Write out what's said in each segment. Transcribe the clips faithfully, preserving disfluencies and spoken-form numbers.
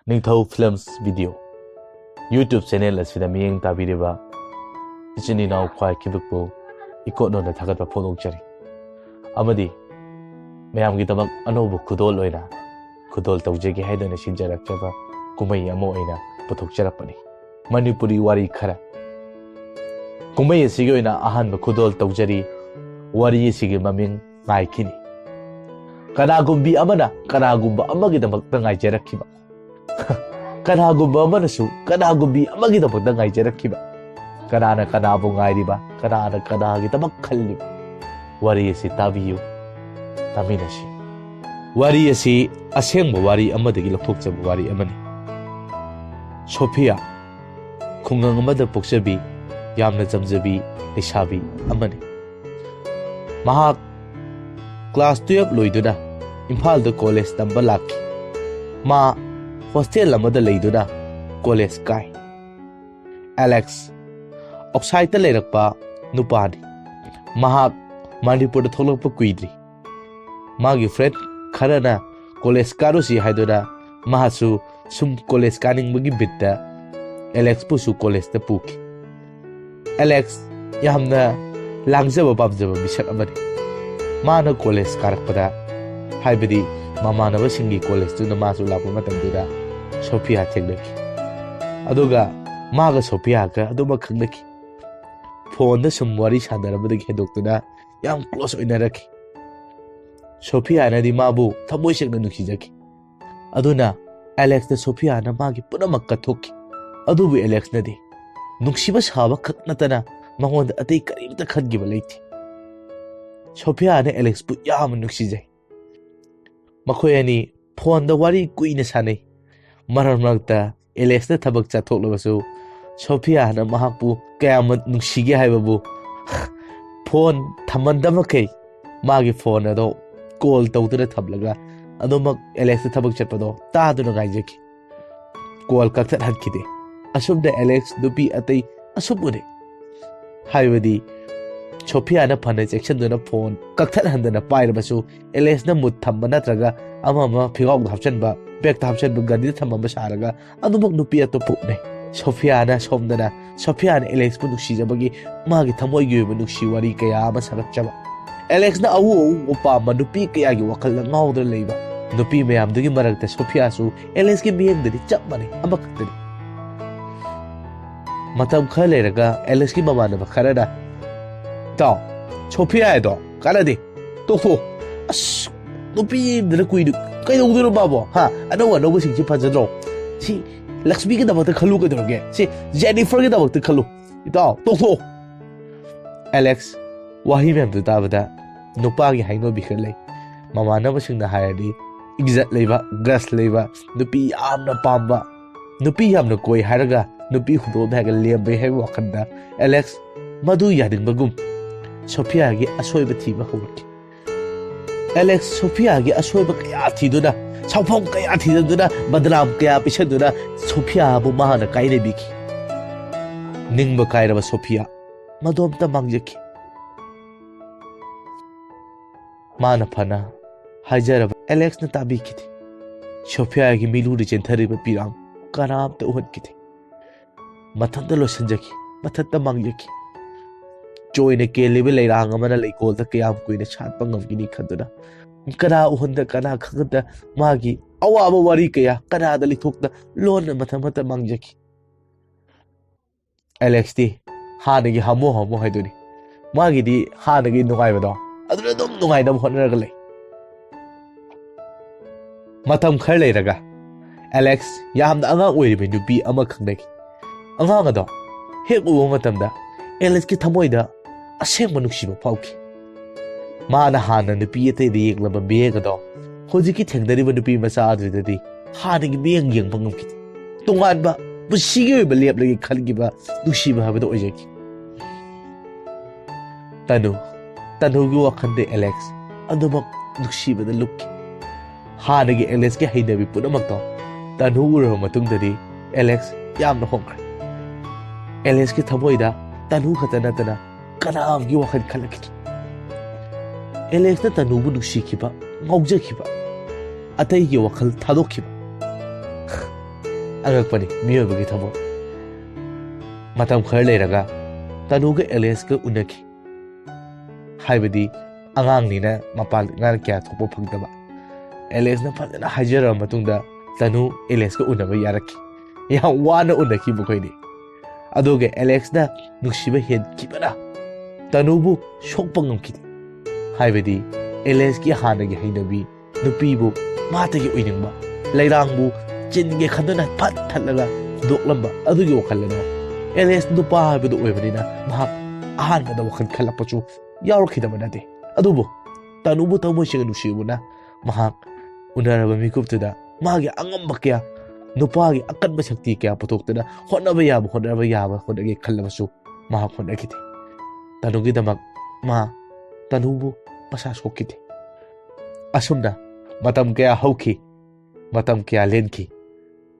ꯅꯤꯡꯊꯧ Films Video YouTube channel ꯑꯁꯤꯗ ꯃꯤꯠꯌꯦꯡ ꯇꯥꯕꯤꯔꯤꯕ ꯏꯆꯤꯟ ꯏꯅꯥꯎ ꯈ꯭ꯋꯥꯏ ꯈꯤꯕꯤꯛꯄꯨ ꯏꯀꯣꯠꯅꯣꯅ ꯊꯥꯒꯠꯄ ꯐꯣꯡꯗꯣꯛꯆꯔꯤ꯫ ꯑꯃꯗꯤ ꯃꯌꯥꯝꯒꯤꯗꯃꯛ ꯑꯅꯧꯕ ꯈꯨꯗꯣꯜ ꯑꯣꯏꯅ ꯈꯨꯗꯣꯜ ꯇꯧꯖꯒꯦ ꯍꯥꯏꯗꯨꯅ ꯁꯤꯟꯖꯔꯛꯆꯕ ꯀꯨꯝꯍꯩ ꯑꯃ ꯑꯣꯏꯅ ꯄꯨꯊꯣꯛꯆꯔꯛꯄꯅꯤ꯫ ꯃꯅꯤꯄꯨꯔꯤ ꯋꯥꯔꯤ ꯈꯔ꯫ ꯀꯨꯝꯍꯩ ꯑꯁꯤꯒꯤ ꯑꯣꯏꯅ ꯑꯍꯥꯟꯕ ꯈꯨꯗꯣꯜ ꯇꯧꯖꯔꯤ꯫ ꯋꯥꯔꯤ ꯑꯁꯤꯒꯤ ꯃꯃꯤꯡ ꯉꯥꯏꯈꯤꯅꯤ꯫ ꯀꯅꯥꯒꯨꯝꯕꯤ ꯑꯃꯅ ꯀꯅꯥꯒꯨꯝꯕ ꯑꯃꯒꯤꯗꯃꯛꯇ ꯉꯥꯏꯖꯔꯛꯈꯤꯕ꯫ ꯀꯅꯥꯒꯨꯝꯕ ꯑꯃꯅꯁꯨ ꯀꯅꯥꯒꯨꯝꯕꯤ ꯑꯃꯒꯤꯗꯃꯛꯇ ꯉꯥꯏꯖꯔꯛꯈꯤꯕ꯫ ꯀꯅꯥꯅ ꯀꯅꯥꯕꯨ ꯉꯥꯏꯔꯤꯕ? ꯀꯅꯥꯅ ꯀꯅꯥꯒꯤꯗꯃꯛ ꯈꯜꯂꯤꯕ? ꯋꯥꯔꯤ ꯑꯁꯤ ꯇꯥꯕꯤꯌꯨ, ꯇꯥꯃꯤꯟꯅꯁꯤ꯫ ꯋꯥꯔꯤ ꯑꯁꯤ ꯑꯁꯦꯡꯕ ꯋꯥꯔꯤ ꯑꯃꯗꯒꯤ ꯂꯧꯊꯣꯛꯆꯕ ꯋꯥꯔꯤ ꯑꯃꯅꯤ꯫ ꯁꯣꯐꯤꯌꯥ, ꯈꯨꯡꯒꯪ ꯑꯃꯗ ꯄꯣꯛꯆꯕꯤ, ꯌꯥꯝꯅ ꯆꯝꯖꯕꯤ ꯂꯩꯁꯥꯕꯤ ꯑꯃꯅꯤ꯫ ꯃꯍꯥꯛ class twelve ꯂꯣꯏꯗꯨꯅ ꯏꯝꯐꯥꯜꯗ college ꯇꯝꯕ ꯂꯥꯛꯈꯤ꯫ ꯃꯥ hostel ꯑꯃꯗ ꯂꯩꯗꯨꯅ college ꯀꯥꯏ꯫ ꯑꯦꯂꯦꯛꯁ, outsideꯇ ꯂꯩꯔꯛꯄ ꯅꯨꯄꯥꯅꯤ꯫ ꯃꯍꯥꯛ ꯃꯅꯤꯄꯨꯔꯗ ꯊꯣꯛꯂꯛꯄ ꯀꯨꯏꯗ꯭ꯔꯤ꯫ ꯃꯥꯒꯤ friend ꯈꯔꯅ college ꯀꯥꯔꯨꯁꯤ ꯍꯥꯏꯗꯨꯅ ꯃꯍꯥꯛꯁꯨ ꯁꯨꯝ college ꯀꯥꯅꯤꯡꯕꯒꯤ ꯕꯤꯠꯇ ꯑꯦꯂꯦꯛꯁꯄꯨꯁꯨ collegeꯇ ꯄꯨꯈꯤ꯫ ꯑꯦꯂꯦꯛꯁ ꯌꯥꯝꯅ ꯂꯥꯡꯖꯕ ꯄꯥꯝꯖꯕ ꯃꯤꯁꯛ ꯑꯃꯅꯤ꯫ ꯃꯥꯅ college ꯀꯥꯔꯛꯄꯗ, ꯍꯥꯏꯕꯗꯤ ꯃꯃꯥꯟꯅꯕꯁꯤꯡꯒꯤ collegeꯇꯨꯗ ꯃꯥꯁꯨ ꯂꯥꯛꯄ ꯃꯇꯝꯗꯨꯗ ꯁꯣꯐꯤꯌꯥ ꯊꯦꯡꯅꯈꯤ꯫ ꯑꯗꯨꯒ ꯃꯥꯒ ꯁꯣꯐꯤꯌꯥꯒ ꯑꯗꯨꯃꯛ ꯈꯪꯅꯈꯤ꯫ Phoneꯗ ꯁꯨꯝ ꯋꯥꯔꯤ ꯁꯥꯟꯅꯔꯝꯕꯗꯒꯤ ꯍꯦꯟꯗꯣꯛꯇꯨꯅ ꯌꯥꯝ close ꯑꯣꯏꯅꯔꯛꯈꯤ꯫ ꯁꯣꯐꯤꯌꯥꯅꯗꯤ ꯃꯥꯕꯨ ꯊꯃꯣꯏ ꯁꯦꯡꯅ ꯅꯨꯡꯁꯤꯖꯈꯤ꯫ ꯑꯗꯨꯅ ꯑꯦꯂꯦꯛꯁꯇ ꯁꯣꯐꯤꯌꯥꯅ ꯃꯥꯒꯤ ꯄꯨꯝꯅꯃꯛ ꯀꯠꯊꯣꯛꯈꯤ꯫ ꯑꯗꯨꯕꯨ ꯑꯦꯂꯦꯛꯁꯅꯗꯤ ꯅꯨꯡꯁꯤꯕ ꯁꯥꯕ ꯈꯛ ꯅꯠꯇꯅ ꯃꯉꯣꯟꯗ ꯑꯇꯩ ꯀꯔꯤꯝꯇ ꯈꯟꯈꯤꯕ ꯂꯩꯇꯦ꯫ ꯁꯣꯐꯤꯌꯥꯅ ꯑꯦꯂꯦꯛꯁꯄꯨ ꯌꯥꯝꯅ ꯅꯨꯡꯁꯤꯖꯩ꯫ ꯃꯈꯣꯏ ꯑꯅꯤ phoneꯗ ꯋꯥꯔꯤ ꯀꯨꯏꯅ ꯁꯥꯟꯅꯩ꯫ ꯃꯔꯛ ꯃꯔꯛꯇ ꯑꯦꯂꯦꯛꯁꯅ ꯊꯕꯛ ꯆꯠꯊꯣꯛꯂꯕꯁꯨ ꯁꯣꯐꯤꯌꯥꯅ ꯃꯍꯥꯛꯄꯨ ꯀꯌꯥꯝ ꯅꯨꯡꯁꯤꯒꯦ ꯍꯥꯏꯕꯕꯨ phone ꯊꯝꯃꯟꯗꯕ ꯃꯈꯩ ꯃꯥꯒꯤ phone ꯑꯗꯣ call ꯇꯧꯗꯨꯅ ꯊꯝꯂꯒ ꯑꯗꯨꯃꯛ ꯑꯦꯂꯦꯛꯁꯅ ꯊꯕꯛ ꯆꯠꯄꯗꯣ ꯇꯥꯗꯨꯅ ꯉꯥꯏꯖꯈꯤ꯫ Call ꯀꯛꯊꯠꯍꯟꯈꯤꯗꯦ꯫ ꯑꯁꯨꯝꯅ ꯑꯦꯂꯦꯛꯁ ꯅꯨꯄꯤ ꯑꯇꯩ ꯑꯁꯨꯛ ꯎꯅꯩ꯫ ꯍꯥꯏꯕꯗꯤ ꯁꯣꯐꯤꯌꯥꯅ ꯐꯅ ꯆꯦꯛꯁꯤꯟꯗꯨꯅ phone ꯀꯛꯊꯠꯍꯟꯗꯅ ꯄꯥꯏꯔꯕꯁꯨ ꯑꯦꯂꯦꯛꯁꯅ mood ꯊꯝꯕ ꯅꯠꯇ꯭ꯔꯒ ꯑꯃ ꯑꯃ ꯐꯤꯒꯥꯎꯗ ꯍꯥꯞꯆꯤꯟꯕ ꯄꯦꯛꯇ ꯍꯥꯞꯆꯟꯕ ꯒꯥꯔꯤꯗ ꯊꯝꯃꯝꯕ ꯁꯥꯔꯒ ꯑꯗꯨꯃꯛ ꯅꯨꯄꯤ ꯑꯇꯣꯞꯄ ꯎꯅꯩ꯫ ꯁꯣꯐꯤꯌꯥꯅ ꯁꯣꯝꯗꯅ ꯁꯣꯐꯤꯌꯥꯅ ꯑꯦꯂꯦꯛꯁꯄꯨ ꯅꯨꯡꯁꯤꯖꯕꯒꯤ ꯃꯥꯒꯤ ꯊꯃꯣꯏꯒꯤ ꯑꯣꯏꯕ ꯅꯨꯡꯁꯤ ꯋꯥꯔꯤ ꯀꯌꯥ ꯑꯃ ꯁꯥꯒꯠꯆꯕ꯫ ꯑꯦꯂꯦꯛꯁꯅ ꯑꯎ ꯑꯎꯕ ꯄꯥꯝꯕ ꯅꯨꯄꯤ ꯀꯌꯥꯒꯤ ꯋꯥꯈꯜꯗ ꯉꯥꯎꯗꯨꯅ ꯂꯩꯕ꯫ ꯅꯨꯄꯤ ꯃꯌꯥꯝꯗꯨꯒꯤ ꯃꯔꯛꯇ ꯁꯣꯐꯤꯌꯥꯁꯨ ꯑꯦꯂꯦꯛꯁꯀꯤ ꯃꯤꯠꯌꯦꯡꯗꯗꯤ ꯆꯞ ꯃꯥꯟꯅꯩ, ꯑꯃꯈꯛꯇꯅꯤ꯫ ꯃꯇꯝ ꯈꯔ ꯂꯩꯔꯒ ꯑꯦꯂꯦꯛꯁꯀꯤ ꯃꯃꯥꯟꯅꯕ ꯈꯔꯅ, "ꯏꯇꯥꯎ, ꯁꯣꯐꯤꯌꯥ ꯍꯥꯏꯗꯣ ꯀꯥꯟꯅꯗꯦ, ꯇꯣꯛꯊꯣꯛꯑꯣ꯫ ꯑꯁ, ꯅꯨꯄꯤ ꯑꯃꯗꯅ ꯀꯨꯏꯅ ꯀꯩꯗꯧꯗꯣꯏꯅꯣ ꯃꯥꯕꯣ? ꯍꯥ? ꯑꯅꯧ ꯑꯅꯧꯕꯁꯤꯡꯁꯤ ꯐꯖꯗ꯭ꯔꯣ? ꯁꯤ ꯂꯛꯁꯃꯤꯒꯤꯗꯃꯛꯇ ꯈꯜꯂꯨ ꯀꯩꯗꯧꯔꯒꯦ? ꯁꯤ ꯖꯦꯅꯤꯐꯔꯒꯤꯗꯃꯛꯇ ꯈꯜꯂꯨ꯫ ꯏꯇꯥꯎ, ꯇꯣꯛꯊꯣꯛꯑꯣ꯫" ꯑꯦꯂꯦꯛꯁ ꯋꯥꯍꯩ ꯃꯌꯥꯝꯗꯨ ꯇꯥꯕꯗ ꯅꯨꯄꯥꯒꯤ ꯍꯥꯏꯅꯕꯤ ꯈꯔ ꯂꯩ꯫ ꯃꯃꯥꯟꯅꯕꯁꯤꯡꯅ ꯍꯥꯏꯔꯗꯤ ꯏꯖꯠ ꯂꯩꯕ, ꯒꯁ ꯂꯩꯕ, ꯅꯨꯄꯤ ꯌꯥꯝꯅ ꯄꯥꯝꯕ, ꯅꯨꯄꯤ ꯌꯥꯝꯅ ꯀꯣꯏ ꯍꯥꯏꯔꯒ ꯅꯨꯄꯤ ꯍꯨꯟꯗꯣꯛꯑꯝꯃꯦ ꯍꯥꯏꯔꯒ ꯂꯦꯝꯕꯩ ꯍꯥꯏꯕ ꯋꯥꯈꯜꯗ ꯑꯦꯂꯦꯛꯁ ꯃꯗꯨ ꯌꯥꯅꯤꯡꯕꯒꯨꯝ ꯁꯣꯐꯤꯌꯥꯒꯤ ꯑꯁꯣꯏꯕ ꯊꯤꯕ ꯍꯧꯔꯛꯈꯤ꯫ ꯑꯦꯂꯦꯛꯁ ꯁꯣꯐꯤꯌꯥꯒꯤ ꯑꯁꯣꯏꯕ ꯀꯌꯥ ꯊꯤꯗꯨꯅ, ꯁꯥꯎꯐꯝ ꯀꯌꯥ ꯊꯤꯖꯤꯟꯗꯨꯅ, ꯕꯗꯅꯥꯝ ꯀꯌꯥ ꯄꯤꯁꯟꯗꯨꯅ ꯁꯣꯐꯤꯌꯥꯕꯨ ꯃꯍꯥꯛꯅ ꯀꯥꯏꯅꯕꯤꯈꯤ꯫ ꯅꯤꯡꯕ ꯀꯥꯏꯔꯕ ꯁꯣꯐꯤꯌꯥ ꯃꯗꯣꯝꯇ ꯃꯥꯡꯖꯈꯤ꯫ ꯃꯥꯅ ꯐꯅ ꯍꯥꯏꯖꯔꯕ ꯑꯦꯂꯦꯛꯁꯅ ꯇꯥꯕꯤꯈꯤꯗꯦ꯫ ꯁꯣꯐꯤꯌꯥꯒꯤ ꯃꯤꯠꯂꯨꯗ ꯆꯦꯟꯊꯔꯤꯕ ꯄꯤꯔꯥꯡ ꯀꯅꯥꯝꯇ ꯎꯍꯟꯈꯤꯗꯦ꯫ ꯃꯊꯟꯇ ꯂꯣꯏꯁꯤꯟꯖꯈꯤ, ꯃꯊꯟꯇ ꯃꯥꯡꯖꯈꯤ꯫ ꯆꯣꯏꯅ ꯀꯦꯜꯂꯤꯕ ꯂꯩꯔꯥꯡ ꯑꯃꯅ ꯂꯩꯀꯣꯜꯗ ꯀꯌꯥꯝ ꯀꯨꯏꯅ ꯁꯥꯠꯄ ꯉꯝꯒꯅꯤ ꯈꯟꯗꯨꯅ, ꯀꯅꯥ ꯎꯍꯟꯗ, ꯀꯅꯥ ꯈꯪꯍꯟꯗ ꯃꯥꯒꯤ ꯑꯋꯥꯕ ꯋꯥꯔꯤ ꯀꯌꯥ ꯀꯅꯥꯗ ꯂꯤꯊꯣꯛꯇ ꯂꯣꯟꯅ ꯃꯊꯟ ꯃꯊꯟꯇ ꯃꯥꯡꯖꯈꯤ꯫ ꯑꯦꯂꯦꯛꯁꯇꯤ ꯍꯥꯟꯅꯒꯤ ꯍꯥꯃꯨ ꯍꯥꯃꯨ ꯍꯥꯏꯗꯨꯅꯤ꯫ ꯃꯥꯒꯤꯗꯤ ꯍꯥꯟꯅꯒꯤ ꯅꯨꯡꯉꯥꯏꯕꯗꯣ ꯑꯗꯨꯅ ꯑꯗꯨꯝ ꯅꯨꯡꯉꯥꯏꯅꯕ ꯍꯣꯠꯅꯔꯒ ꯂꯩ꯫ ꯃꯇꯝ ꯈꯔ ꯂꯩꯔꯒ ꯑꯦꯂꯦꯛꯁ ꯌꯥꯝꯅ ꯑꯉꯥꯡ ꯑꯣꯏꯔꯤꯕ ꯅꯨꯄꯤ ꯑꯃ ꯈꯪꯅꯈꯤ꯫ ꯑꯉꯥꯡ ꯑꯗꯣ ꯍꯦꯛ ꯎꯕ ꯃꯇꯝꯗ ꯑꯦꯂꯦꯛꯁꯀꯤ ꯊꯃꯣꯏꯗ ꯑꯁꯦꯡꯕ ꯅꯨꯡꯁꯤꯕ ꯐꯥꯎꯈꯤ꯫ ꯃꯥꯅ ꯍꯥꯟꯅ ꯅꯨꯄꯤ ꯑꯇꯩꯗ ꯌꯦꯡꯂꯝꯕ ꯃꯤꯠꯌꯦꯡ ꯑꯗꯣ ꯍꯧꯖꯤꯛꯀꯤ ꯊꯦꯡꯅꯔꯤꯕ ꯅꯨꯄꯤ ꯃꯆꯥ ꯑꯗꯨꯗꯗꯤ ꯍꯥꯟꯅꯒꯤ ꯃꯤꯠꯌꯦꯡ ꯌꯦꯡꯕ ꯉꯝꯈꯤꯗꯦ꯫ ꯇꯣꯉꯥꯟꯕ, ꯄꯨꯟꯁꯤꯒꯤ ꯑꯣꯏꯕ ꯂꯦꯞꯂꯒꯦ ꯈꯟꯈꯤꯕ ꯅꯨꯡꯁꯤꯕ ꯍꯥꯏꯕꯗꯣ ꯑꯣꯏꯖꯈꯤ꯫ ꯇꯅꯨ, ꯇꯅꯨꯒꯤ ꯋꯥꯈꯜꯗ ꯑꯦꯂꯦꯛꯁ ꯑꯗꯨꯃꯛ ꯅꯨꯡꯁꯤꯕꯗ ꯂꯨꯞꯈꯤ꯫ ꯍꯥꯟꯅꯒꯤ ꯑꯦꯂꯦꯛꯁꯀꯤ ꯍꯩꯅꯕꯤ ꯄꯨꯝꯅꯃꯛꯇꯣ ꯇꯅꯨ ꯎꯔꯕ ꯃꯇꯨꯡꯗꯗꯤ ꯑꯦꯂꯦꯛꯁ ꯌꯥꯝꯅ ꯍꯣꯡꯈ꯭ꯔꯦ꯫ ꯑꯦꯂꯦꯛꯁꯀꯤ ꯊꯃꯣꯏꯗ ꯇꯅꯨ ꯈꯛꯇ ꯅꯠꯇꯅ ꯀꯅꯥ ꯑꯃꯒꯤ ꯋꯥꯈꯜ ꯈꯜꯂꯛꯈꯤꯗ꯭ꯔꯦ꯫ ꯑꯦꯂꯦꯛꯁꯅ ꯇꯅꯨꯕꯨ ꯅꯨꯡꯁꯤꯈꯤꯕ, ꯉꯥꯎꯖꯈꯤꯕ, ꯑꯇꯩꯒꯤ ꯋꯥꯈꯜ ꯊꯥꯗꯣꯛꯈꯤꯕ, ꯑꯉꯛꯄꯅꯤ ꯃꯤꯑꯣꯏꯕꯒꯤ ꯊꯃꯣꯏ꯫ ꯃꯇꯝ ꯈꯔ ꯂꯩꯔꯒ ꯇꯅꯨꯒ ꯑꯦꯂꯦꯛꯁꯀ ꯎꯅꯈꯤ꯫ ꯍꯥꯏꯕꯗꯤ ꯑꯉꯥꯡꯅꯤꯅ ꯃꯄꯥꯟ ꯉꯥꯡ ꯀꯌꯥ ꯊꯣꯛꯄ ꯐꯪꯗꯕ꯫ ꯑꯦꯂꯦꯛꯁꯅ ꯐꯖꯅ ꯍꯥꯏꯖꯔꯕ ꯃꯇꯨꯡꯗ ꯇꯅꯨ ꯑꯦꯂꯦꯛꯁꯀ ꯎꯅꯕ ꯌꯥꯔꯛꯈꯤ꯫ ꯌꯥꯝ ꯋꯥꯅ ꯎꯅꯈꯤ ꯃꯈꯣꯏꯅꯤ꯫ ꯑꯗꯨꯒ ꯑꯦꯂꯦꯛꯁꯅ ꯅꯨꯡꯁꯤꯕ ꯍꯦꯟꯈꯤꯕꯅ ꯇꯅꯨꯕꯨ ꯁꯣꯛꯄ ꯉꯝꯈꯤꯗꯦ꯫ ꯍꯥꯏꯕꯗꯤ ꯑꯦꯂꯦꯛꯁꯀꯤ ꯍꯥꯟꯅꯒꯤ ꯍꯩꯅꯕꯤ ꯅꯨꯄꯤꯕꯨ ꯃꯥꯇꯒꯤ ꯑꯣꯏꯅꯤꯡꯕ, ꯂꯩꯔꯥꯡꯕꯨ ꯆꯤꯟꯒꯦ ꯈꯟꯗꯨꯅ ꯐꯠ ꯊꯠꯂꯒ ꯍꯨꯟꯗꯣꯛꯂꯝꯕ ꯑꯗꯨꯒꯤ ꯋꯥꯈꯜ ꯑꯗꯨ ꯑꯦꯂꯦꯛꯁ ꯅꯨꯄꯥ ꯍꯥꯏꯕꯗꯨ ꯑꯣꯏꯕꯅꯤꯅ ꯃꯍꯥꯛ ꯑꯍꯥꯟꯕꯗ ꯋꯥꯈꯜ ꯈꯜꯂꯛꯄꯁꯨ ꯌꯥꯎꯔꯛꯈꯤꯗꯕ ꯅꯠꯇꯦ꯫ ꯑꯗꯨꯕꯨ ꯇꯅꯨꯕꯨ ꯊꯃꯣꯏ ꯁꯦꯡꯅ ꯅꯨꯡꯁꯤꯔꯨꯕꯅ ꯃꯍꯥꯛ ꯎꯅꯔꯕ ꯃꯤꯀꯨꯞꯇꯨꯗ ꯃꯥꯒꯤ ꯑꯉꯝꯕ ꯀꯌꯥ, ꯅꯨꯄꯥꯒꯤ ꯑꯀꯟꯕ ꯁꯛꯇꯤ ꯀꯌꯥ ꯄꯨꯊꯣꯛꯇꯨꯅ ꯍꯣꯠꯅꯕ ꯌꯥꯕ, ꯍꯣꯠꯅꯕ ꯌꯥꯕ ꯍꯣꯠꯅꯒꯦ ꯈꯜꯂꯕꯁꯨ ꯃꯍꯥꯛ ꯍꯣꯠꯅꯈꯤꯗꯦ꯫ ꯇꯅꯨꯒꯤꯗꯃꯛ ꯃꯥ ꯇꯅꯨꯕꯨ ꯃꯁꯥ ꯁꯣꯛꯈꯤꯗꯦ꯫ ꯑꯁꯨꯝꯅ ꯃꯇꯝ ꯀꯌꯥ ꯍꯧꯈꯤ, ꯃꯇꯝ ꯀꯌꯥ ꯂꯦꯟꯈꯤ꯫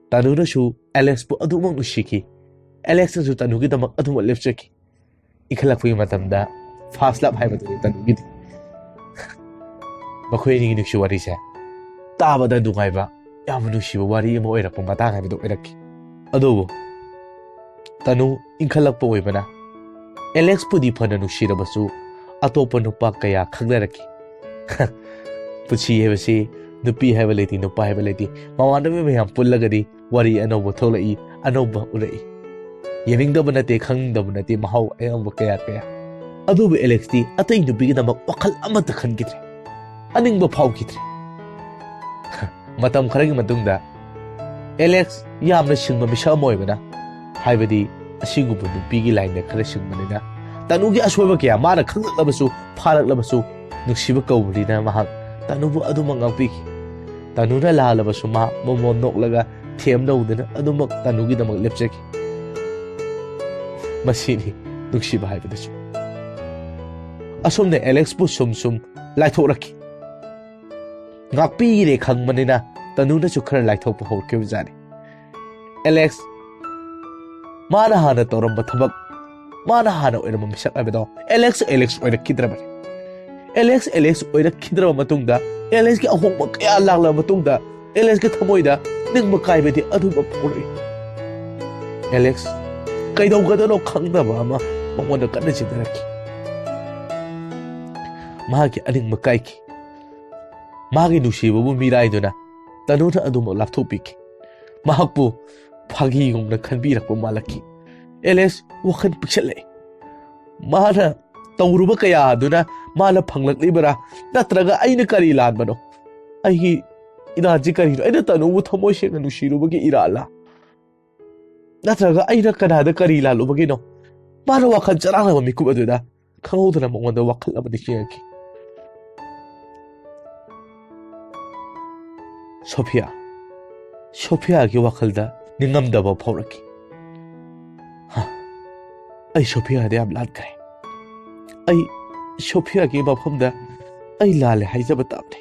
ꯇꯅꯨꯅꯁꯨ ꯑꯦꯂꯦꯛꯁꯄꯨ ꯑꯗꯨꯃꯛ ꯅꯨꯡꯁꯤꯈꯤ꯫ ꯑꯦꯂꯦꯛꯁꯅꯁꯨ ꯇꯅꯨꯒꯤꯗꯃꯛ ꯑꯗꯨꯃꯛ ꯂꯦꯞꯆꯈꯤ꯫ ꯏꯟꯈꯠꯂꯛꯄꯒꯤ ꯃꯇꯝꯗ ꯐꯥꯔꯁ ꯂꯞ ꯍꯥꯏꯕꯗꯨꯅꯤ ꯇꯅꯨꯒꯤꯗꯤ꯫ ꯃꯈꯣꯏ ꯑꯅꯤꯒꯤ ꯅꯨꯡꯁꯤ ꯋꯥꯔꯤꯁꯦ ꯇꯥꯕꯗ ꯅꯨꯡꯉꯥꯏꯕ, ꯌꯥꯝꯅ ꯅꯨꯡꯁꯤꯕ ꯋꯥꯔꯤ ꯑꯃ ꯑꯣꯏꯔꯛꯄ ꯃꯇꯥꯡ ꯍꯥꯏꯕꯗꯨ ꯑꯣꯏꯔꯛꯈꯤ꯫ ꯑꯗꯨꯕꯨ ꯇꯅꯨ ꯏꯟꯈꯠꯂꯛꯄ ꯑꯣꯏꯕꯅ ꯑꯦꯂꯦꯛꯁꯄꯨꯗꯤ ꯐꯅ ꯅꯨꯡꯁꯤꯔꯕꯁꯨ ꯑꯇꯣꯞꯄ ꯅꯨꯄꯥ ꯀꯌꯥ ꯈꯪꯅꯔꯛꯈꯤ꯫ ꯄꯨꯟꯁꯤ ꯍꯥꯏꯕꯁꯤ ꯅꯨꯄꯤ ꯍꯥꯏꯕ ꯂꯩꯇꯦ, ꯅꯨꯄꯥ ꯍꯥꯏꯕ ꯂꯩꯇꯦ꯫ ꯃꯃꯥꯟꯅꯕꯤ ꯃꯌꯥꯝ ꯄꯨꯜꯂꯒꯗꯤ ꯋꯥꯔꯤ ꯑꯅꯧꯕ ꯊꯣꯛꯂꯛꯏ, ꯑꯅꯧꯕ ꯎꯔꯛꯏ꯫ ꯌꯦꯡꯅꯤꯡꯗꯕ ꯅꯠꯇꯦ, ꯈꯪꯅꯤꯡꯗꯕ ꯅꯠꯇꯦ, ꯃꯍꯥꯎ ꯑꯌꯥꯝꯕ ꯀꯌꯥ ꯀꯌꯥ꯫ ꯑꯗꯨꯕꯨ ꯑꯦꯂꯦꯛꯁꯇꯤ ꯑꯇꯩ ꯅꯨꯄꯤꯒꯤꯗꯃꯛ ꯋꯥꯈꯜ ꯑꯃꯠꯇ ꯈꯟꯈꯤꯗ꯭ꯔꯦ, ꯑꯅꯤꯡꯕ ꯐꯥꯎꯈꯤꯗ꯭ꯔꯦ꯫ ꯃꯇꯝ ꯈꯔꯒꯤ ꯃꯇꯨꯡꯗ ꯑꯦꯂꯦꯛꯁ ꯌꯥꯝꯅ ꯁꯤꯡꯕ ꯃꯤꯁꯛ ꯑꯃ ꯑꯣꯏꯕꯅ, ꯍꯥꯏꯕꯗꯤ ꯑꯁꯤꯒꯨꯝꯕ ꯅꯨꯄꯤꯒꯤ ꯂꯥꯏꯟꯗ ꯈꯔ ꯁꯤꯡꯕꯅꯤꯅ, ꯇꯅꯨꯒꯤ ꯑꯁꯣꯏꯕ ꯀꯌꯥ ꯃꯥꯅ ꯈꯪꯂꯛꯂꯕꯁꯨ, ꯐꯥꯔꯛꯂꯕꯁꯨ, ꯅꯨꯡꯁꯤꯕ ꯀꯧꯕꯅꯤꯅ ꯃꯍꯥꯛ ꯇꯅꯨꯕꯨ ꯑꯗꯨꯃꯛ ꯉꯥꯛꯄꯤꯈꯤ꯫ ꯇꯅꯨꯅ ꯂꯥꯜꯂꯕꯁꯨ ꯃꯥ ꯃꯣꯃꯣꯟ ꯅꯣꯛꯂꯒ ꯊꯦꯝ ꯅꯧꯗꯅ ꯑꯗꯨꯃꯛ ꯇꯅꯨꯒꯤꯗꯃꯛ ꯂꯦꯞꯆꯈꯤ꯫ ꯃꯁꯤꯅꯤ ꯅꯨꯡꯁꯤꯕ ꯍꯥꯏꯕꯗꯨꯁꯨ꯫ ꯑꯁꯨꯝꯅ ꯑꯦꯂꯦꯛꯁꯄꯨ ꯁꯨꯝ ꯁꯨꯝ ꯂꯥꯏꯊꯣꯛꯂꯛꯈꯤ꯫ ꯉꯥꯛꯄꯤꯔꯦ ꯈꯪꯕꯅꯤꯅ ꯇꯅꯨꯅꯁꯨ ꯈꯔ ꯂꯥꯏꯊꯣꯛꯄ ꯍꯧꯔꯛꯈꯤꯕꯖꯥꯠꯅꯤ꯫ ꯑꯦꯂꯦꯛꯁ, ꯃꯥꯅ ꯍꯥꯟꯅ ꯇꯧꯔꯝꯕ ꯊꯕꯛ, ꯃꯥꯅ ꯍꯥꯟꯅ ꯑꯣꯏꯔꯝꯕ ꯃꯤꯁꯛ ꯍꯥꯏꯕꯗꯣ ꯑꯦꯂꯦꯛꯁ, ꯑꯦꯂꯦꯛꯁ ꯑꯣꯏꯔꯛꯈꯤꯗ꯭ꯔꯕꯅꯤ꯫ ꯑꯦꯂꯦꯛꯁ, ꯑꯦꯂꯦꯛꯁ ꯑꯣꯏꯔꯛꯈꯤꯗ꯭ꯔꯕ ꯃꯇꯨꯡꯗ, ꯑꯦꯂꯦꯛꯁꯀꯤ ꯑꯍꯣꯡꯕ ꯀꯌꯥ ꯂꯥꯛꯂꯕ ꯃꯇꯨꯡꯗ, ꯑꯦꯂꯦꯛꯁꯀꯤ ꯊꯃꯣꯏꯗ ꯅꯤꯡꯕ ꯀꯥꯏꯕꯗꯤ ꯑꯗꯨꯃꯛ ꯐꯥꯎꯔꯛꯏ꯫ ꯑꯦꯂꯦꯛꯁ ꯀꯩꯗꯧꯒꯗꯕꯅꯣ ꯈꯪꯗꯕ ꯑꯃ ꯃꯉꯣꯟꯗ ꯀꯟꯅ ꯆꯤꯟꯅꯔꯛꯈꯤ꯫ ꯃꯍꯥꯛꯀꯤ ꯑꯅꯤꯡꯕ ꯀꯥꯏꯈꯤ꯫ ꯃꯥꯒꯤ ꯅꯨꯡꯁꯤꯕꯕꯨ ꯃꯤꯔꯥꯏꯗꯨꯅ ꯇꯅꯨꯅ ꯑꯗꯨꯃꯛ ꯂꯥꯞꯊꯣꯛꯄꯤꯈꯤ꯫ ꯃꯍꯥꯛꯄꯨ ꯐꯥꯒꯤꯒꯨꯝꯅ ꯈꯟꯕꯤꯔꯛꯄ ꯃꯥꯜꯂꯛꯈꯤ꯫ ꯑꯦꯂꯦꯛꯁ ꯋꯥꯈꯜ ꯄꯤꯛꯁꯜꯂꯛꯏ꯫ ꯃꯥꯅ ꯇꯧꯔꯨꯕ ꯀꯌꯥ ꯑꯗꯨꯅ ꯃꯥꯅ ꯐꯪꯂꯛꯂꯤꯕꯔꯥ? ꯅꯠꯇ꯭ꯔꯒ ꯑꯩꯅ ꯀꯔꯤ ꯂꯥꯟꯕꯅꯣ? ꯑꯩꯒꯤ ꯏꯔꯥꯟꯁꯤ ꯀꯔꯤꯅꯣ? ꯑꯩꯅ ꯇꯅꯨꯕꯨ ꯊꯃꯣꯏ ꯁꯦꯡꯅ ꯅꯨꯡꯁꯤꯔꯨꯕꯒꯤ ꯏꯔꯥꯜꯂꯥ? ꯅꯠꯇ꯭ꯔꯒ ꯑꯩꯅ ꯀꯅꯥꯗ ꯀꯔꯤ ꯂꯥꯜꯂꯨꯕꯒꯤꯅꯣ? ꯃꯥꯅ ꯋꯥꯈꯜ ꯆꯔꯥꯡꯅꯕ ꯃꯤꯀꯨꯞ ꯑꯗꯨꯗ ꯈꯪꯍꯧꯗꯅ ꯃꯉꯣꯟꯗ ꯋꯥꯈꯜ ꯑꯃ ꯅꯤꯡꯁꯤꯡꯉꯛꯈꯤ꯫ ꯁꯣꯐꯤꯌꯥ꯫ ꯁꯣꯐꯤꯌꯥꯒꯤ ꯋꯥꯈꯜꯗ ꯅꯤꯡꯉꯝꯗꯕ ꯐꯥꯎꯔꯛꯈꯤ꯫ "ꯍꯥ, ꯑꯩ ꯁꯣꯐꯤꯌꯥꯗ ꯌꯥꯝ ꯂꯥꯟꯈ꯭ꯔꯦ꯫ ꯑꯩ ꯁꯣꯐꯤꯌꯥꯒꯤ ꯃꯐꯝꯗ ꯑꯩ ꯂꯥꯜꯂꯦ ꯍꯥꯏꯖꯕ ꯇꯥꯕꯅꯤ꯫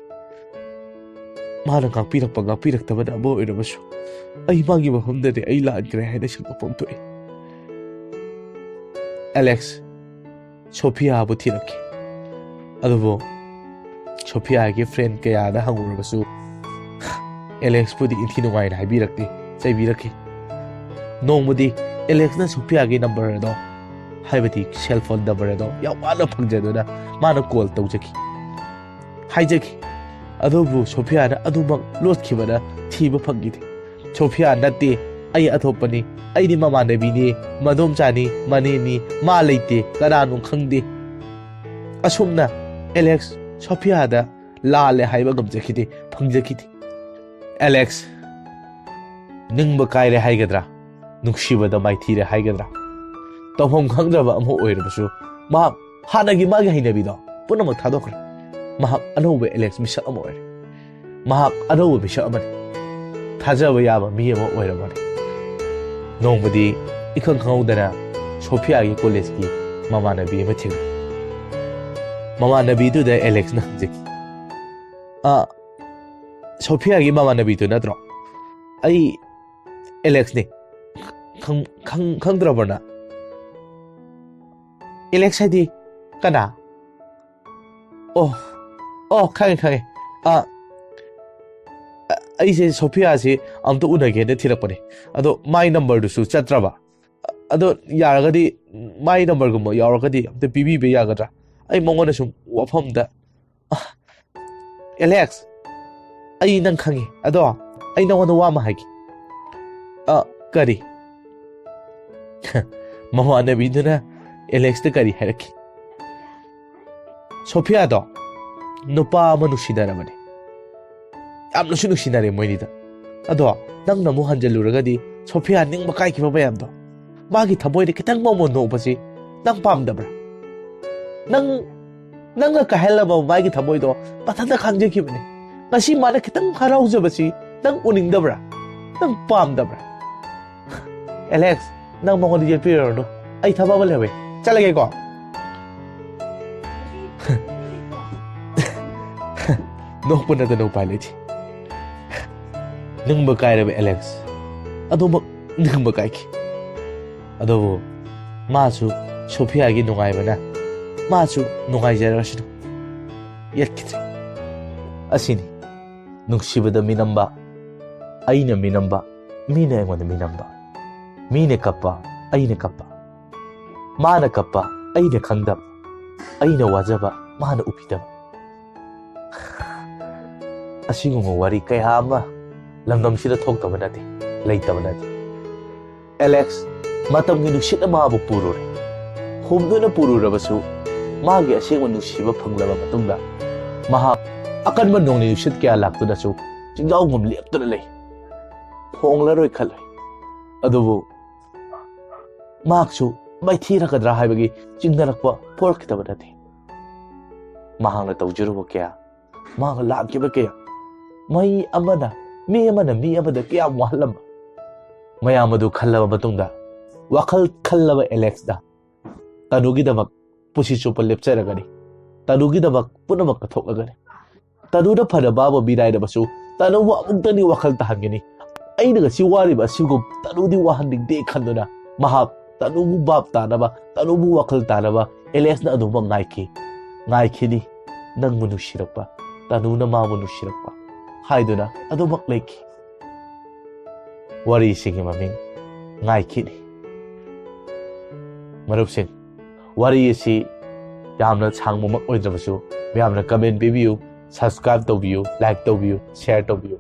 ꯃꯥꯅ ꯉꯥꯛꯄꯤꯔꯛꯄ ꯉꯥꯛꯄꯤꯔꯛꯇꯕꯅ ꯑꯃ ꯑꯣꯏꯔꯕꯁꯨ, ꯑꯩ ꯃꯥꯒꯤ ꯃꯐꯝꯗꯗꯤ ꯑꯩ ꯂꯥꯟꯈ꯭ꯔꯦ ꯍꯥꯏꯅ ꯁꯦꯡꯗꯣꯛꯐꯝ ꯊꯣꯛꯏ꯫" ꯑꯦꯂꯦꯛꯁ ꯁꯣꯐꯤꯌꯥꯕꯨ ꯊꯤꯔꯛꯈꯤ꯫ ꯑꯗꯨꯕꯨ ꯁꯣꯐꯤꯌꯥꯒꯤ ꯐ꯭ꯔꯦꯟ ꯀꯌꯥꯗ ꯍꯪꯉꯨꯔꯕꯁꯨ ꯑꯦꯂꯦꯛꯁꯄꯨꯗꯤ ꯏꯟꯊꯤ ꯅꯨꯡꯉꯥꯏꯅ ꯍꯥꯏꯕꯤꯔꯛꯇꯦ, ꯆꯩꯕꯤꯔꯛꯈꯤ꯫ ꯅꯣꯡꯃꯗꯤ ꯑꯦꯂꯦꯛꯁꯅ ꯁꯣꯐꯤꯌꯥꯒꯤ ꯅꯝꯕꯔ ꯑꯗꯣ, ꯍꯥꯏꯕꯗꯤ ꯁꯦꯜ ꯐꯣꯟ ꯅꯝꯕꯔ ꯑꯗꯣ ꯌꯥꯝ ꯋꯥꯅ ꯐꯪꯖꯗꯨꯅ ꯃꯥꯅ ꯀꯣꯜ ꯇꯧꯖꯈꯤ, ꯍꯥꯏꯖꯈꯤ꯫ ꯑꯗꯨꯕꯨ ꯁꯣꯐꯤꯌꯥꯅ ꯑꯗꯨꯃꯛ ꯂꯣꯠꯈꯤꯕꯅ ꯊꯤꯕ ꯐꯪꯈꯤꯗꯦ꯫ "ꯁꯣꯐꯤꯌꯥ ꯅꯠꯇꯦ, ꯑꯩ ꯑꯇꯣꯞꯄꯅꯤ꯫ ꯑꯩꯗꯤ ꯃꯃꯥꯟꯅꯕꯤꯅꯤ, ꯃꯗꯣꯝꯆꯥꯅꯤ, ꯃꯅꯦꯅꯤ, ꯃꯥ ꯂꯩꯇꯦ, ꯀꯅꯥꯅꯣ ꯈꯪꯗꯦ꯫" ꯑꯁꯨꯝꯅ ꯑꯦꯂꯦꯛꯁ ꯁꯣꯐꯤꯌꯥꯗ ꯂꯥꯜꯂꯦ ꯍꯥꯏꯕ ꯉꯝꯖꯈꯤꯗꯦ, ꯐꯪꯖꯈꯤꯗꯦ꯫ ꯑꯦꯂꯦꯛꯁ ꯅꯤꯡꯕ ꯀꯥꯏꯔꯦ ꯍꯥꯏꯒꯗ꯭ꯔꯥ, ꯅꯨꯡꯁꯤꯕꯗ ꯃꯥꯏꯊꯤꯔꯦ ꯍꯥꯏꯒꯗ꯭ꯔꯥ, ꯇꯧꯐꯝ ꯈꯪꯗ꯭ꯔꯕ ꯑꯃ ꯑꯣꯏꯔꯕꯁꯨ, ꯃꯍꯥꯛ ꯍꯥꯟꯅꯒꯤ ꯃꯥꯒꯤ ꯍꯩꯅꯕꯤꯗꯣ ꯄꯨꯝꯅꯃꯛ ꯊꯥꯗꯣꯛꯈ꯭ꯔꯦ꯫ ꯃꯍꯥꯛ ꯑꯅꯧꯕ ꯑꯦꯂꯦꯛꯁ ꯃꯤꯁꯛ ꯑꯃ ꯑꯣꯏꯔꯦ꯫ ꯃꯍꯥꯛ ꯑꯅꯧꯕ ꯃꯤꯁꯛ ꯑꯃꯅꯤ꯫ ꯊꯥꯖꯕ ꯌꯥꯕ ꯃꯤ ꯑꯃ ꯑꯣꯏꯔꯕꯅꯤ꯫ ꯅꯣꯡꯃꯗꯤ ꯏꯈꯪ ꯈꯪꯍꯧꯗꯅ ꯁꯣꯐꯤꯌꯥꯒꯤ ꯀꯣꯂꯦꯖꯀꯤ ꯃꯃꯥꯟꯅꯕꯤ ꯑꯃ ꯊꯦꯡꯅꯩ꯫ ꯃꯃꯥꯟꯅꯕꯤꯗꯨꯗ ꯑꯦꯂꯦꯛꯁꯅ ꯍꯪꯖꯈꯤ, "ꯑ, ꯁꯣꯐꯤꯌꯥꯒꯤ ꯃꯃꯥꯟꯅꯕꯤꯗꯨ ꯅꯠꯇ꯭ꯔꯣ? ꯑꯩ ꯑꯦꯂꯦꯛꯁꯅꯤ꯫ ꯈꯪ-, ꯈꯪ-, ꯈꯪꯗ꯭ꯔꯕ꯭ꯔ ꯅꯪ?" "ꯑꯦꯂꯦꯛꯁ ꯍꯥꯏꯗꯤ ꯀꯅꯥ?" "ꯑꯣ, ꯑꯣ, ꯈꯪꯉꯦ, ꯈꯪꯉꯦ꯫ ꯑ, ꯑ, ꯑꯩꯁꯦ ꯁꯣꯐꯤꯌꯥꯁꯤ ꯑꯝꯇ ꯎꯅꯒꯦꯅ ꯊꯤꯔꯛꯄꯅꯦ꯫ ꯑꯗꯣ ꯃꯥꯏ ꯅꯝꯕꯔꯗꯨꯁꯨ ꯆꯠꯇ꯭ꯔꯕ꯫ ꯑꯗꯣ ꯌꯥꯔꯒꯗꯤ ꯃꯥꯏ ꯅꯝꯕꯔꯒꯨꯝꯕ ꯌꯥꯎꯔꯒꯗꯤ ꯑꯝꯇ ꯄꯤꯕꯤꯕ ꯌꯥꯒꯗ꯭ꯔꯥ? ꯑꯩ ꯃꯉꯣꯟꯗ ꯁꯨꯝ ꯋꯥꯐꯝꯗ, ꯑ, ꯑꯦꯂꯦꯛꯁ, ꯑꯩ ꯅꯪ ꯈꯪꯉꯤ꯫ ꯑꯗꯣ ꯑꯩ ꯅꯉꯣꯟꯗ ꯋꯥ ꯑꯃ ꯍꯥꯏꯒꯦ꯫ ꯑ, ꯀꯔꯤ? ꯃꯃꯥꯟꯅꯕꯤꯗꯨꯅ ꯑꯦꯂꯦꯛꯁꯇ ꯀꯔꯤ ꯍꯥꯏꯔꯛꯈꯤ? ꯁꯣꯐꯤꯌꯥꯗꯣ ꯅꯨꯄꯥ ꯑꯃ ꯅꯨꯡꯁꯤꯅꯔꯕꯅꯤ꯫ ꯌꯥꯝꯅꯁꯨ ꯅꯨꯡꯁꯤꯅꯔꯦ ꯃꯣꯏꯅꯤꯗ꯫ ꯑꯗꯣ ꯅꯪꯅ ꯑꯃꯨꯛ ꯍꯟꯖꯤꯜꯂꯨꯔꯒꯗꯤ ꯁꯣꯐꯤꯌꯥ ꯅꯤꯡꯕ ꯀꯥꯏꯈꯤꯕ ꯃꯌꯥꯝꯗꯣ, ꯃꯥꯒꯤ ꯊꯃꯣꯏꯗ ꯈꯤꯇꯪ ꯃꯃꯣꯟ ꯅꯣꯛꯄꯁꯤ ꯅꯪ ꯄꯥꯝꯗꯕ꯭ꯔꯥ? ꯅꯪ, ꯅꯪꯅ ꯀꯥꯏꯍꯜꯂꯕ ꯃꯥꯒꯤ ꯊꯃꯣꯏꯗꯣ ꯃꯊꯟꯇ ꯈꯪꯖꯈꯤꯕꯅꯤ꯫ ꯉꯁꯤ ꯃꯥꯅ ꯈꯤꯇꯪ ꯍꯔꯥꯎꯖꯕꯁꯤ ꯅꯪ ꯎꯅꯤꯡꯗꯕ꯭ꯔꯥ? ꯅꯪ ꯄꯥꯝꯗꯕ꯭ꯔꯥ? ꯑꯦꯂꯦꯛꯁ, ꯅꯪ ꯃꯉꯣꯟꯗ ꯌꯦꯠꯄꯤꯔꯨꯔꯅꯨ꯫ ꯑꯩ ꯊꯕꯛ ꯑꯃ ꯂꯩꯍꯧꯋꯦ꯫ ꯆꯠꯂꯒꯦꯀꯣ꯫ ꯅꯣꯛꯄ ꯅꯠꯇꯅ ꯎꯄꯥꯏ ꯂꯩꯇꯦ꯫ ꯅꯤꯡꯕ ꯀꯥꯏꯔꯕ ꯑꯦꯂꯦꯛꯁ ꯑꯗꯨꯃꯛ ꯅꯤꯡꯕ ꯀꯥꯏꯈꯤ꯫ ꯑꯗꯨꯕꯨ ꯃꯥꯁꯨ ꯁꯣꯐꯤꯌꯥꯒꯤ ꯅꯨꯡꯉꯥꯏꯕꯅ ꯃꯥꯁꯨ ꯅꯨꯡꯉꯥꯏꯖꯔꯁꯅꯨ꯫ ꯌꯦꯠꯈꯤꯗ꯭ꯔꯦ꯫ ꯑꯁꯤꯅꯤ ꯅꯨꯡꯁꯤꯕꯗ ꯃꯤꯅꯝꯕ, ꯑꯩꯅ ꯃꯤꯅꯝꯕ, ꯃꯤꯅ ꯑꯩꯉꯣꯟꯗ ꯃꯤꯅꯝꯕ, ꯃꯤꯅ ꯀꯞꯄ, ꯑꯩꯅ ꯀꯞꯄ, ꯃꯥꯅ ꯀꯞꯄ, ꯑꯩꯅ ꯈꯪꯗꯕ, ꯑꯩꯅ ꯋꯥꯖꯕ, ꯃꯥꯅ ꯎꯕꯤꯗꯕ꯫ ꯑꯁꯤꯒꯨꯝꯕ ꯋꯥꯔꯤ ꯀꯌꯥ ꯑꯃ ꯂꯝꯗꯝꯁꯤꯗ ꯊꯣꯛꯇꯕ ꯅꯠꯇꯦ, ꯂꯩꯇꯕ ꯅꯠꯇꯦ꯫ ꯑꯦꯂꯦꯛꯁ, ꯃꯇꯝꯒꯤ ꯅꯨꯡꯁꯤꯠꯅ ꯃꯥꯕꯨ ꯄꯨꯔꯨꯔꯦ꯫ ꯍꯨꯝꯗꯨꯅ ꯄꯨꯔꯨꯔꯕꯁꯨ, ꯃꯥꯒꯤ ꯑꯁꯦꯡꯕ ꯅꯨꯡꯁꯤꯕ ꯐꯪꯂꯕ ꯃꯇꯨꯡꯗ, ꯃꯍꯥꯛ ꯑꯀꯟꯕ ꯅꯣꯡꯂꯩ ꯅꯨꯡꯁꯤꯠ ꯀꯌꯥ ꯂꯥꯛꯇꯨꯅꯁꯨ ꯆꯤꯡꯖꯥꯎꯒꯨꯝ ꯂꯦꯞꯇꯨꯅ ꯂꯩ꯫ ꯍꯣꯡꯂꯔꯣꯏ ꯈꯜꯂꯨꯏ꯫ ꯑꯗꯨꯕꯨ ꯃꯍꯥꯛꯁꯨ ꯃꯥꯏꯊꯤꯔꯛꯀꯗ꯭ꯔꯥ ꯍꯥꯏꯕꯒꯤ ꯆꯤꯡꯅꯔꯛꯄ ꯐꯥꯎꯔꯛꯈꯤꯗꯕ ꯅꯠꯇꯦ꯫ ꯃꯍꯥꯛꯅ ꯇꯧꯖꯔꯨꯕ ꯀꯌꯥ, ꯃꯍꯥꯛꯅ ꯂꯥꯛꯈꯤꯕ ꯀꯌꯥ, ꯃꯤ ꯑꯃꯅ, ꯃꯤ ꯑꯃꯅ ꯃꯤ ꯑꯃꯗ ꯀꯌꯥꯝ ꯋꯥꯍꯜꯂꯝꯕ, ꯃꯌꯥꯝ ꯑꯗꯨ ꯈꯜꯂꯕ ꯃꯇꯨꯡꯗ, ꯋꯥꯈꯜ ꯈꯜꯂꯕ ꯑꯦꯂꯦꯛꯁꯅ ꯇꯅꯨꯒꯤꯗꯃꯛ ꯄꯨꯟꯁꯤ ꯆꯨꯞꯄ ꯂꯦꯞꯆꯔꯒꯅꯤ, ꯇꯅꯨꯒꯤꯗꯃꯛ ꯄꯨꯝꯅꯃꯛ ꯀꯠꯊꯣꯛꯂꯒꯅꯤ꯫ ꯇꯅꯨꯅ ꯐꯅ ꯃꯥꯕꯨ ꯃꯤꯔꯥꯏꯔꯕꯁꯨ, ꯇꯅꯨꯕꯨ ꯑꯃꯨꯛꯇꯪꯗꯤ ꯋꯥꯈꯜ ꯇꯥꯍꯟꯒꯅꯤ꯫ ꯑꯩꯅ ꯉꯁꯤ ꯋꯥꯔꯤꯕ ꯑꯁꯤꯒꯨꯝ ꯇꯅꯨꯗꯤ ꯋꯥꯍꯟꯅꯤꯡꯗꯦ ꯈꯟꯗꯨꯅ ꯃꯍꯥꯛ ꯇꯅꯨꯕꯨ ꯚꯥꯞ ꯇꯥꯅꯕ, ꯇꯅꯨꯕꯨ ꯋꯥꯈꯜ ꯇꯥꯅꯕ ꯑꯦꯂꯦꯛꯁꯅ ꯑꯗꯨꯃꯛ ꯉꯥꯏꯈꯤ꯫ ꯉꯥꯏꯈꯤꯅꯤ꯫ ꯅꯪꯕꯨ ꯅꯨꯡꯁꯤꯔꯛꯄ, ꯇꯅꯨꯅ ꯃꯥꯕꯨ ꯅꯨꯡꯁꯤꯔꯛꯄ꯫ ꯍꯥꯏꯗꯨꯅ ꯑꯗꯨꯃꯛ ꯂꯩꯈꯤ꯫ ꯋꯥꯔꯤꯁꯤꯒꯤ ꯃꯃꯤꯡ ꯉꯥꯏꯈꯤꯅꯤ꯫ ꯃꯔꯨꯞꯁꯤꯡ, ꯋꯥꯔꯤ ꯑꯁꯤ ꯌꯥꯝꯅ ꯁꯥꯡꯕꯃꯛ ꯑꯣꯏꯗ꯭ꯔꯕꯁꯨ ꯃꯌꯥꯝꯅ comment ꯄꯤꯕꯤꯌꯨ, subscribe ꯇꯧꯕꯤꯌꯨ, like ꯇꯧꯕꯤꯌꯨ, share ꯇꯧꯕꯤꯌꯨ꯫